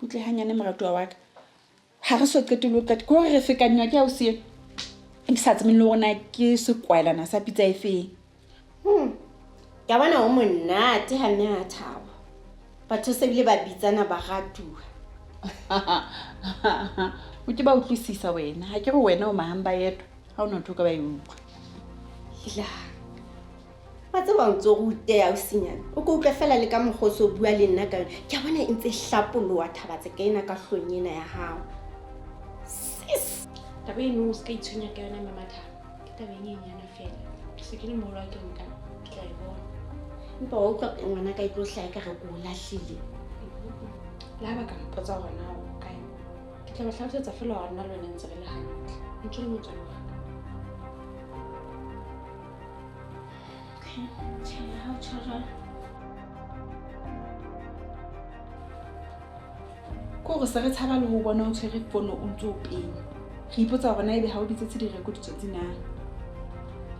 Butle hanyane moratuwa wa ka. Ha re so qete le ho qeta. Ke hore re fekanywa ke ausi ena. Ke sa tsebeng le hore na ke sekwalana sa pitsa e feng. Ke a bona o monate ha mme a thabo. Batho se bile ba bitsana baratuwa. O ke ba utlwisisa wena. Ha ke re wena o mahamba yetwa. Ha o na ntho o ka ba e utlwa. Ila. Wa tseba o ntso ruteha ausinyana. O ko utlwe fela le ka mokgwa o so bua le nna ka yona. Ke a bona e ntse e hlapoloha thabatse ka ena ka hlong ena ya hao. Sis! Taba eno o se ka itshwenya ka yona mme Mathabo. Ke taba e nyenyana fela. Ke se ke le moholo wa ke re nka ke tla e bona. Empa wa utlwa ngwana ka e tlo hlaha ekare ke o lahlile. Le ha ba ka mpotsa hore na o kae, ke tla ba hlalosetsa fela hore nna le wena ntse re le hantle. Ntho le motswadi wa ka. Okay, tjhe, ha o tjho jwalo. Ke hore se re tshaba le ho bona o tshwere fono o ntse o penya. Re ipotsa hore na ebe ha o bitsetse direko ditsotsi na.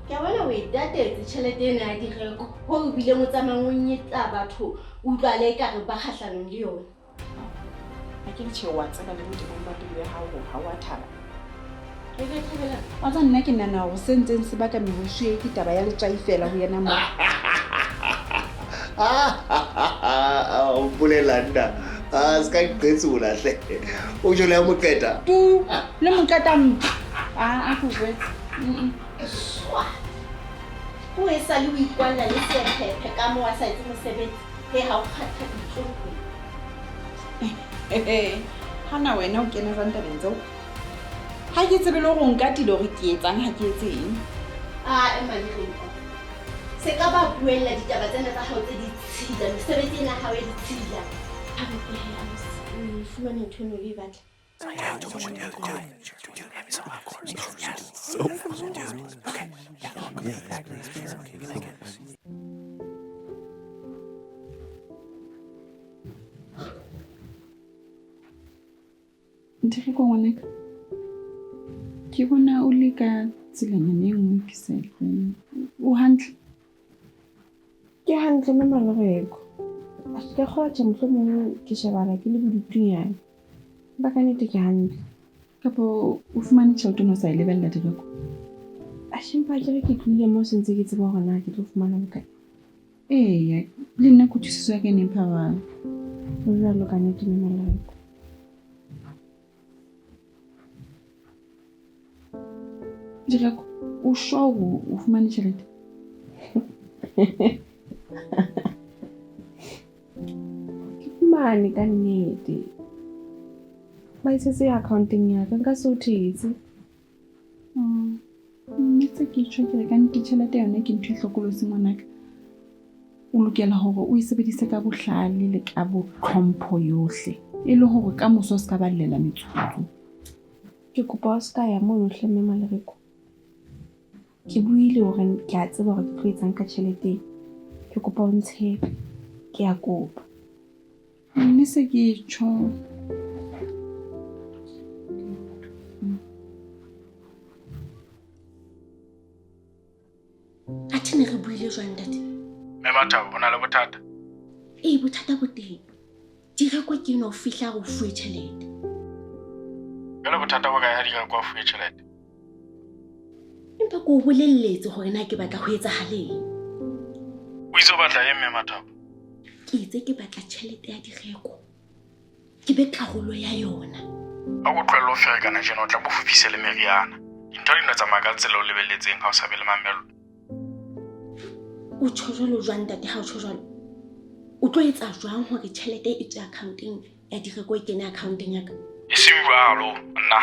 Ke a bona o e tatetse tjhelete ena ya direko hoo o bileng o tsamayang o nyetla batho o utlwale ekare ba kgahlanong le yona. Ha ke re tjhe wa tseba le botebong ba pelo ya hao hore ha o a thaba. Re ka thabela. Wa tseba nna ke nahana hore se ntseng se baka merusu e ke taba ya letswai feela ho yena moo. O mpolela nna. Ah, se ka nqetsola hle. O jole ya moqeta. Tu, le moqeta mpe. Ah, a ke o jwetse. Mm. Swa. Ko e sale o ikwalla le sephephe ka moo a sa etse mosebetsi. He ha o kgatha ditloho. Ha na wena o kena jwang tabeng tseo? Ha ke tsebe le hore o nkatile hore ke etsang ha ke etse eng. Ah, ema le reng. Se ka ba buella ditaba tsena tsa hao tse ditshila, mesebetsi ena ya hao e ditshila. A re ke he ausi, o e fumane ntho eno o e batla. Nthekgo ngwanaka, ke bona o le ka tselanyana e nngwe ke sa e tlwaelang. O hantle? Ke hantle mme Malereko. Ke kgolwa tjhe mohlomong ke shebana ke le bodutunyana. Empa ka nnete ke hantle. Kapo o fumane tjhelete o ne o sa e lebella Direko? Atjhe empa akere ke tlohile moo se ntse ke tseba hore na ke tlo fumana bokae. Eya, le nna kutlwisiso ya ka e ne mpha jwalo. Ho jwalo ka nnete mme Malereko. Direko, o sure hore o fumane tjhelete? Ke fumane ka nnete. Ba e tshetse account-eng ya ka, nka se o thetse. Mme tse ke tjho ke re ka nnete tjhelete yona ke ntho e hlokolosi ngwanaka. O lokela hore o e sebedise ka bohlale le ka botlhompho yohle. E le hore ka moso o se ka ba llela metsotso. Ke kopa o se ka ya mono hle mme Malereko. Ke buile hore ke a tseba hore ke tlo etsang ka tjhelete ena. Ke kopa o ntshepe. Ke a kopa. Mme se ke tjho. Athe ne re buile jwang ntate? Mme Mathabo, ho na le bothata? Ee, bothata bo teng. Direko ke eno o fihla re o fuwe tjhelete. Jwale bothata bo kae ha Direko a fuwe tjhelete? Empa ke o bolelletse hore na ke batla ho etsahaleng. O itse o batla eng mme Mathabo? Ke itse ke batla tjhelete ya Direko. Ke be karolo ya yona. Ha o tlohelle ho ferekana tjena o tla bo fofise le meriana. Dintho di no tsamaya ka tsela o lebelletseng ha o sa be le mamello. O tjho jwalo jwang ntate ha o tjho jwalo? O tlo etsa jwang hore tjhelete e tswe account-eng ya Direko e kene account-eng ya ka? E seng jwalo nna.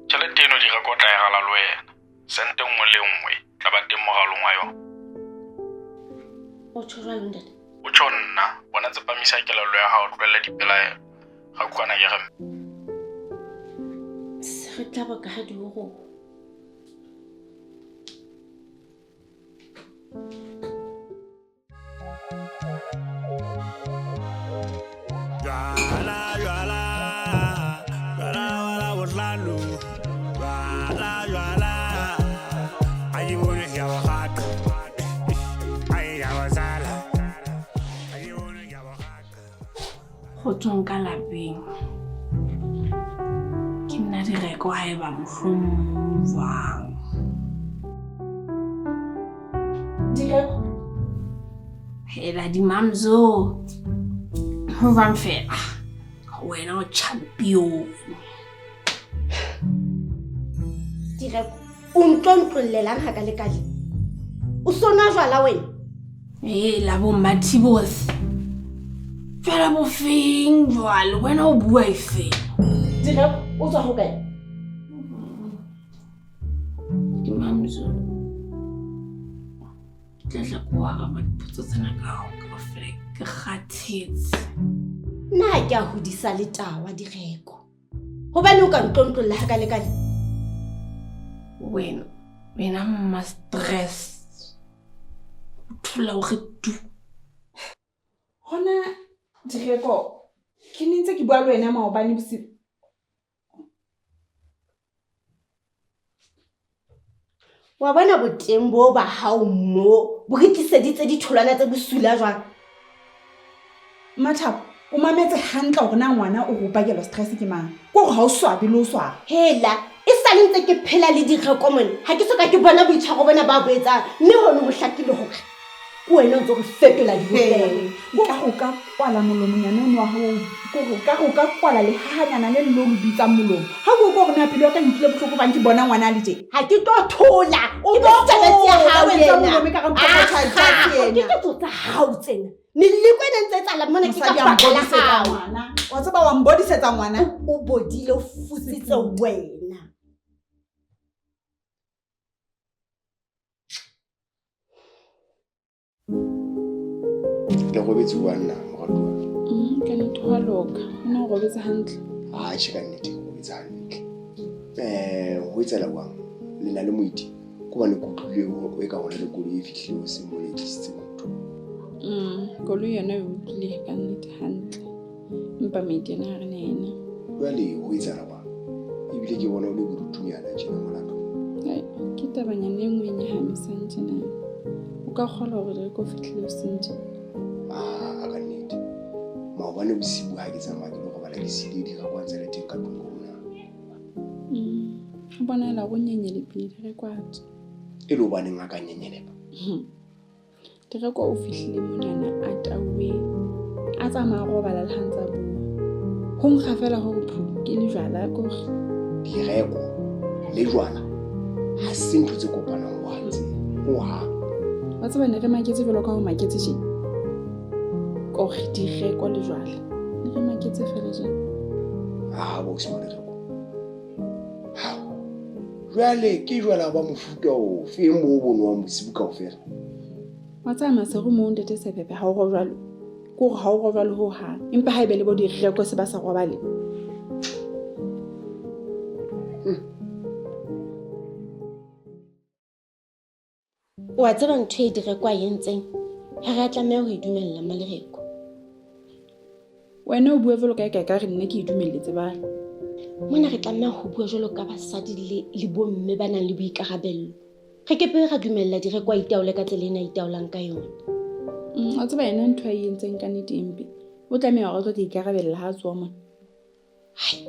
Tjhelete eno Direko o tla e rala le wena. Sente nngwe le nngwe tla ba teng moralong wa yona. O tjho jwalo ntate? O tjho nna, bona tsepamisa kelello ya hao, tlohella dipelaelo. Ga utlwana ke re. Se re tla ba ka ha di oroha. Jwala, jwala, jwala wa Labohlano. Jwala, jwala, ha ke bone ke a bo rata. Ai, ke a bo tsala. Ha ke bone ke a bo rata. Kgotsong ka lapeng. Ke nna Direko haeba mohlomong jwang. Direko. Hela dimamzo. Ho jwang fela? Wena o champion. Direko, o ntlontlolelang ha ka le kale? O so nwa jwala wena? Hela bo Mmathibosi. Jwala bofeng jwale? Wena o bua efeng? Direko, o tswa hokae? Dimamzo. Ke tla tla ko araba dipotso tsena ka hao kaofela ke kgathetse. Nna ha ke a hodisa letawa Direko. Hobane o ka ntlontlolla ha ka le kale? Wena, wena mma stress. O thola o re tu. Hona Direko, ke ne ntse ke bua le wena maobane bosiu. Wa bona boteng bo ba hao mo bo re tliseditse ditholwana tse bosula jwang? Mmathabo, o mametse hantle hore na ngwana o re o bakelwa stress ke mang. Ke hore ha o swabe le ho swaba. Hela, e sale ntse ke phela le Direko mona, ha ke soka ke bona boitshwaro bona ba bo etsang, mme hono ho hlakile hore ke wena o ntso re fetola dibopeho. Ka go ka kwala molomonyana ono wa hao, kore ka go ka kwala lehahanyana le le o le bitsang molomo. Ha ke utlwa hore na pelo ya ka e utlwile bohloko hobane ke bona ngwana a le teng. Ha ke tlo thola. O Ke tlo mesebetsi ya thola, hao o entse ena. molomo ekare mphopho Aha, tjha ke ena. ketso tsa hao tsena. Meleko ena ntse etsahala mona ke ka Mosadi a baka la mbodisetsa hao. ngwana. Wa tseba wa mbodisetsa ngwana. O bodile, o futsitse wena. Le robetse jwang na moratuwa? Ka nnete ho a loka. O ne o robetse hantle? Atjhe, ka nnete ke robetse hantle. Ho etsahala jwang? Le na le moeti? Ke hobane ke utlwile hore e ka hona le koloi e fihlile hoseng mona e tlisitse motho. Koloi yona e utlwile ka nnete hantle. Empa moeti yena ha re na yena. Jwale ho etsahala jwang? Ebile ke bona o le bodutunyana tjena molato. Ai, ke tabanyana e nngwe e nyahamisang tjena. O ka kgolwa hore Direko o fihlile hoseng tje? Ah, ka nnete. Maobane bosiu ha ke tsamaya ke lo robala ke siile Direko a ntse a le teng ka tlung ka mona. Ho bonahala hore o nyenyelepile Direko a tswa. E le hobaneng a ka nyenyelepa? Direko o fihlile monana a tauwe, a tsamaya a robala le ha ntse a bua. Ho nkga fela hore phu ke le jwala ke hore. Direko le jwala ha se ntho tse kopanang ho hang tse, ho hang. Wa tseba ne re maketse jwalo ka ho maketse tje. Kore Direko le jwala. Ne re maketse fela tje. Ah, bo se Direko. Ha. Jwale ke jwala ba mofuta ofe moo bo nwang bosiu kaofela? Wa tseba Maseru moo ntate Sepepe ha o robale. Ke hore ha o robale ho hang. Empa ha ebe le bo Direko se ba sa robale. Wa tseba ntho e Direko a entseng? Ha re a tlameha ho e dumella Mmalereko. Wena o bua jwalo ka e ka re nna ke e dumelletse ba. Mona re tlameha ho bua jwalo ka basadi le bomme ba nang le boikarabello. Re ke pe ra dumella Direko a itaole ka tsela ena a itaolang ka yona. Wa tseba yena ntho a e entseng ka nnete empe. O tlameha hore a tlo tla ikarabella ha a tsoha mona. Hai,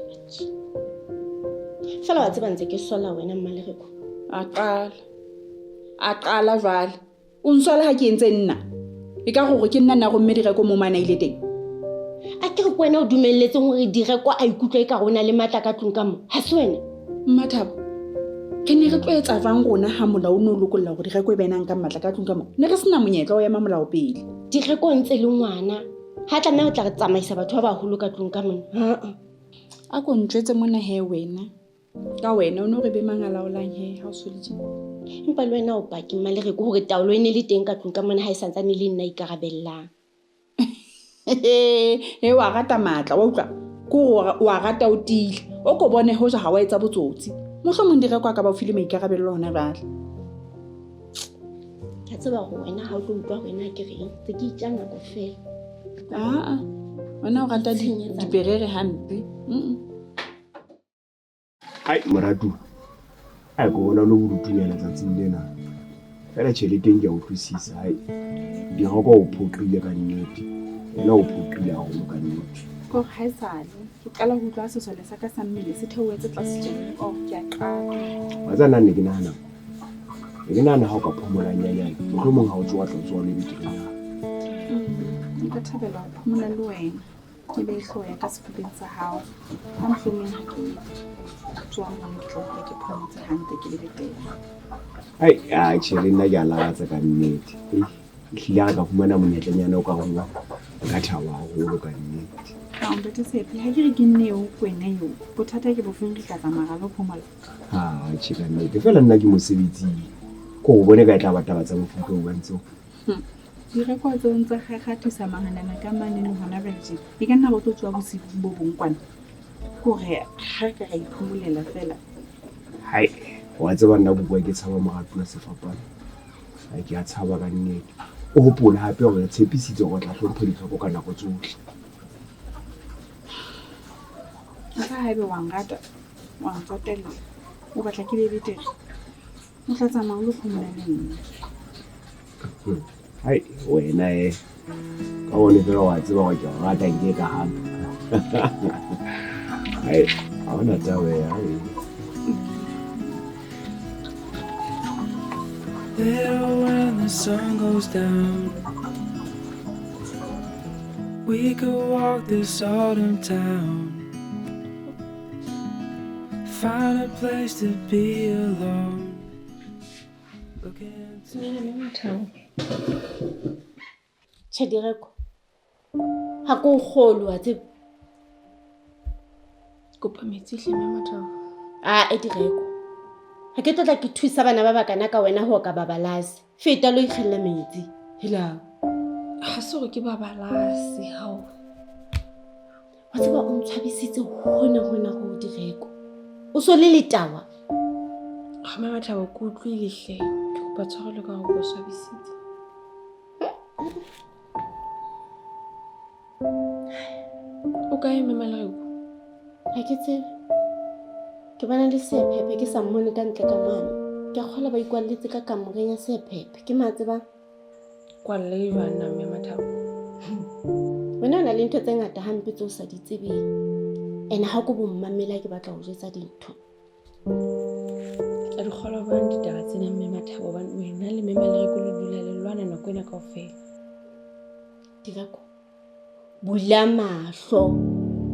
fela wa tseba ntse ke sola wena Mmalereko. A qala. A qala jwale. O nsola ha ke entse nna. E ka hore ke nna nna romme Direko mo mana ile teng. A ke re ke wena o dumelletseng hore Direko a ikutlwe ekare o na le matla ka tlung ka mo. Ha se wena? Mmathabo, re ne re tlo etsa jwang rona ha molao o ne o lokolla hore Direko e be ena a nkang matla ka tlung ka mo? Ne re sena monyetla wa ho ema molao pele. Direko o ntse le ngwana. Ha tlameha ho tla re tsamaisa batho ba baholo ka tlung ka mona. Ha-a. A ko ntjwetse mona he wena. Ka wena o no re be mang a laolang he ha o so le tjena? Empa le wena o paki Mmalereko hore taolo e ne le teng ka tlung ka mona ha e santsane e le nna ikarabellang. He wa rata matla, wa utlwa? Ke hore wa rata o tiile. O ko bone hoja ha wa etsa botsotsi. Mohlomong Direko a ka ba o file maikarabello hona jwale. Ke a tseba hore wena ha o tlo utlwa hore na ke reng. Tse ke itja nako feela. Aa, wena o rata diperere hampe. Hai, moratuwa. Ai, ke bona o le bodutunyana tsatsing lena. Feela tjheleteng ke a utlwisisa. Hai, Direko o phoqile ka nnete. Yena o phoqile haholo ka nnete. Ke gore ha esale ke qala ho utlwa sesole sa ka sa mmele se theohetse tlase tjena. Oh, ke a qala. Wa tseba nna ne ke nahana. Ne ke nahana ha o ka phomola nyanyane, mohlomong ha o tsoha tla tsoha le beterenyana. Nka thabela ho phomola le wena. Ke behe hlooho ya ka sefubeng sa hao. Ha mohlomong ha ke tsoha mono ke tla utlwa ke phomotse hantle ke le betere. Ai, a tjhe le nna ke a lakatsa ka nnete. Ei, ehlile ha re ka fumana monyetlanyana o ka reng wa, nka thaba haholo ka nnete. Ao ntate Tshepe, ha ke re ke nne eo ko wena eo. Bothata ke bofeng re tla tsamaya ra lo phomola? Ha, tjhe ka nnete. Feela nna ke mosebetsing. Ko o bone ka e tla ba taba tsa mofuta o bang tseo. Direko tseo ntse kgakgathisa mahanana ka mane le hona jwale tjena. E ka nna ba tlo tsoha bosiu bo bong kwana. Ke hore ha re ka ra iphomolela feela. Hai, wa tseba nna bua ke tshaba moratuwa sefapano. Hai, ke a tshaba ka nnete. O hopole hape hore re tshepisitse hore o tla hlompha ditlhoko ka nako tsohle. Ka haebe wa nrata, wa ntsotella, o batla ke be betere. O tla tsamaya o lo phomola le nna. Hai, wena e. Ka bone fela wa tseba hore ke o rata nke ka hana. Hai, ha hona taba ya. There when the sun goes down, we could walk this autumn town. Find a place to be alone. Look into Tjhe Direko, ha ke o kgolwe wa tseba. Kopa metsi hle mme Mathabo. Aa Direko, ha ke tlo tla ke thusa bana ba bakana ka wena ho ka babalase. Feta lo ikgella metsi. Helang. Ha se hore ke babalase hao. Wa tseba o ntshwabisitse hona hona ho Direko. O so le letawa. Ga mme Mathabo ke utlwile hle. Ke kopa tshwarelo ka hore o swabisitse. O kae mme Malereko? Ha ke tsebe. Ke bona le sephephe ke sa mmone ka ntle ka mane. Ke a kgolwa ba ikwalletse ka kamoreng ya sephephe. Ke ma tsebang. Kwalle jwang na mme Mathabo? Wena o na le ntho tse ngata hampe tseo o sa di tsebeng. Ene ha ko bo mmamela ke batla ho jwetsa dintho. Ke tla di kgolwa jwang ditaba tsena mme Mathabo hobane wena le mme Malereko le dula le lwana nako ena kaofela. Direko, bula mahlo.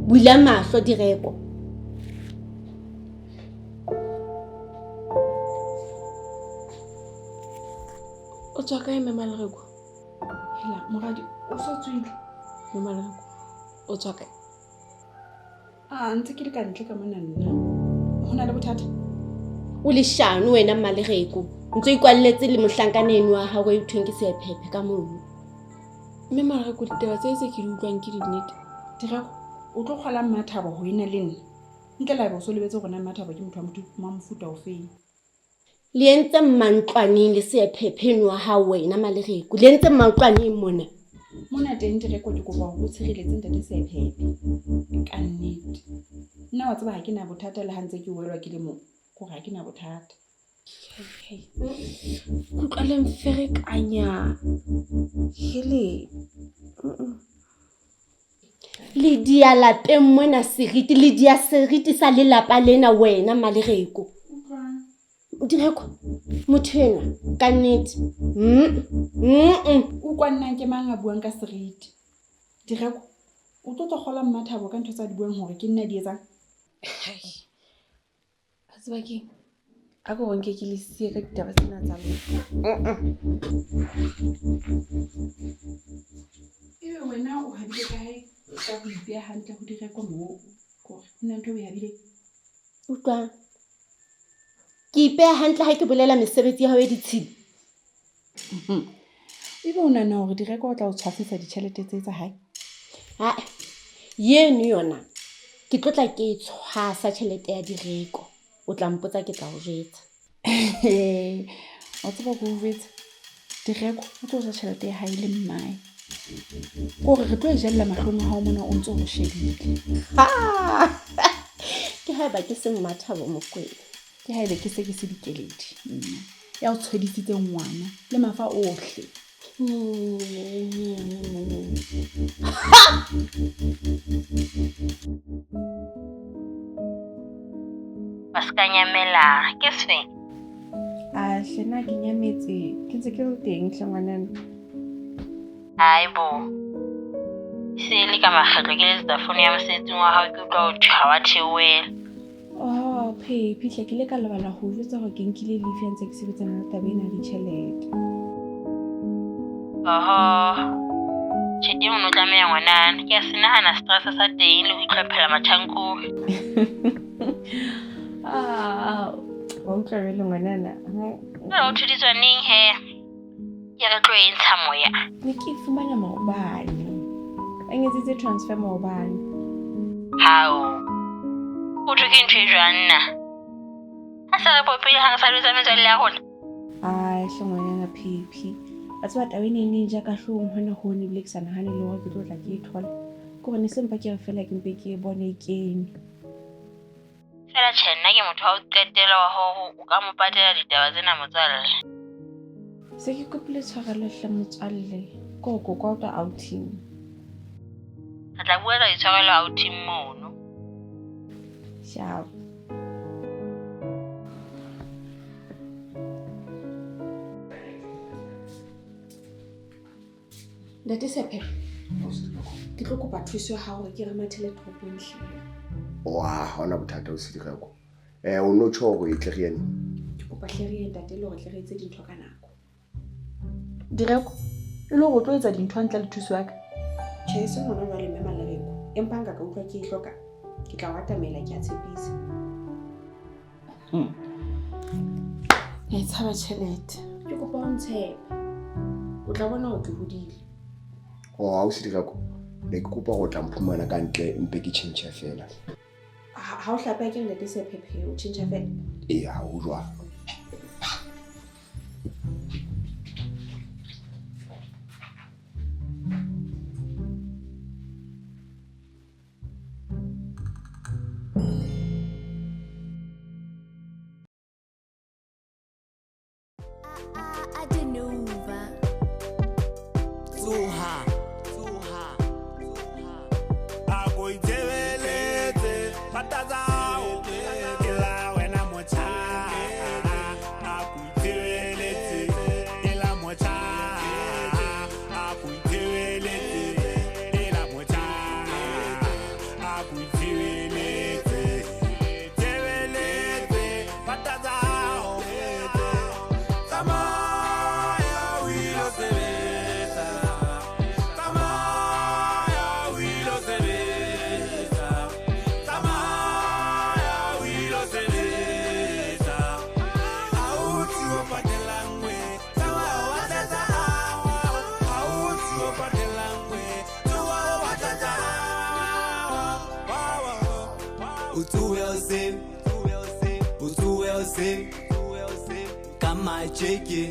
Bula mahlo Direko. O tswa kae mme Malereko? Hela, moradi, o so tswile. Mme Malereko, o tswa kae? A ntse ke le ka ntle ka mona nna. Ho na le bothata? O leshano wena Mmalereko. Ntse o ikwalletse le mohlankana eno wa hao e thweng ke sephephe ka mono. Mme Malereko ditaba tse tse ke di utlwang ke dinnete. Direko, o tlo kgola Mmathabo ho ena le nna. Ntle le haeba o so lebetse hore na Mmathabo ke motho wa mofuta ofeng. Le entse mmantlwaneng le sephephe eno wa hao wena Malereko. Le entse mmantlwaneng mona. Mona teng Direko ke kopa hore o tshireletse ntate Sephephe. Ka nnete. Nna wa tseba ha ke na bothata le ha ntse ke welwa ke le mong. Ke hore ha ke na bothata. Kutlwa le mferekanya. Hele. Le dia lapeng mona seriti, le dia seriti sa lelapa lena wena Malereko. Direko, motho enwa ka nnete. O kwannang ke mang a buang ka seriti? Direko, o tlo tswa kgola Mmathabo ka ntho tsa di buang hore ke nna di etsang? Hai. A tseba keng? A ko nke ke le siye ka ditaba tsena tsa lona. Ebe wena o habile kae ka ho ipeha hantle ho Direko moo? Kore ho na ntho e o e habileng? Utlwang. Ke ipeha hantle ha ke bolela mesebetsi ya hao e ditshila. Ebe o nahana hore Direko o tla o tshwasisa ditjhelete tse tsa hae? Ha, yeno yona ke tlo tla ke e tshwasa tjhelete ya Direko. O tla mpotsa ke tla o jwetsa. Wa tseba ke o jwetsa. Direko o tlo ja tjhelete ya hae le mmae. Kore re tlo e jella mahlong a hao mona o ntso o shebile. Ke haeba ke se Mmathabo Mokwena. Ke haebe ke se ke se dikeledi nna. Ya o tshwedisitse ngwana le mafa ohle. Ba ska nyamela ke sefeng? A hle nna ke nyametse, ke ntse ke le teng hle ngwanana. Hai bo. Se le ka makgetlo ke letsetsa fono ya mosebetsing wa hao ke utlwa ho thwe ha wa theohela. Oh, Phephi hle ke ile ka lebala ho jwetsa hore ke nkile leave ya ntse ke sebetsana le taba ena ya ditjhelete. Oho. Tjhe teng o no tlameha ngwanana. Ke a se nahana stress sa teng le ho itlhophela mathankuri. Ah, wa utlwa jwale ngwanana. Jwale o thuditswa neng he? Ke re tlo e ntsha moya. Ne ke e fumana maobane. Ba nketseditse transfer maobane. Hao. O thwe ke ntho e jwang nna? Ha se re popile ha re sa jwetsa metswalle ya rona. Ai hle ngwanana Phephi. Wa tseba taba ena e ne e ja ka hloohong hona hone ebile ke sa nahane le hore ke tlo tla ke e thola. Ke hore ne se mpa ke re feela ke mpe ke e bone e kene. Fela tjhe nna ke motho wa ho qetela wa hore o ka mo patela ditaba tsena motswalle. Se ke kopile tshwarelo hle motswalle. Ke hore ke kolota outing. Re tla bua ka ditshwarelo outing mono. Sharp. Ntate Sephephe, ke tlo kopa thuso ya hao hore ke re mathele toropong hle. Wa, ha hona bothata o se direko. O no tjho hore e tle re ye neng? Ke kopa hle re ye ntate le hore tle re etse dintho ka nako. Direko, e le hore o tlo etsa dintho ntle le thuso ya ka? Tjhe, e seng hona jwale mme Malereko. Empa nka ka utlwa ke e hloka, ke tla o atamela, ke a tshepisa. Ke tshaba tjhelete. Ke kopa o ntshepe. O tla bona hore ke hodile. Oh, ha o se direko, ne ke kopa hore o tla mphumana ka ntle mpe ke tjhentjhe fela. Ha o hlape ke ntate Sephephe, o tjhentjha fela? Ee, ha ho jwalo. Tsoha, tsoha, tsoha. A ko itshebeletse, pata tsa hao, ke la wena motjha. A ko itshebeletse, ke la motjha. A ko itshebeletse, ke la motjha. A ko itshebeletse, tshebeletse, pata tsa hao. Tsamaya o ilo sebetsa. Tsamaya o ilo sebetsa. Tsamaya o ilo sebetsa. Ha o tswe o patelang we. Tsamaya o batla tsa hao. Ha o tswe o patelang we. Tsamaya o batla tsa hao. O tsohe hoseng, o tsohe hoseng, ka matjeke,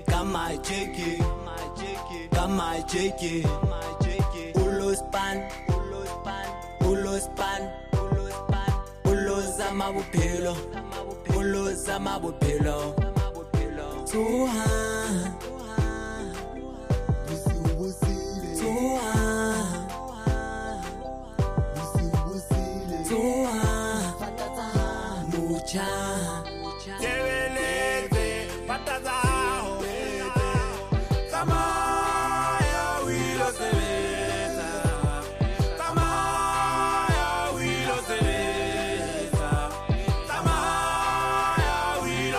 ka matjeke, ka matjeke. O lo span, o lo span, o lo zama bophelo, o lo zama bophelo. Tsoha,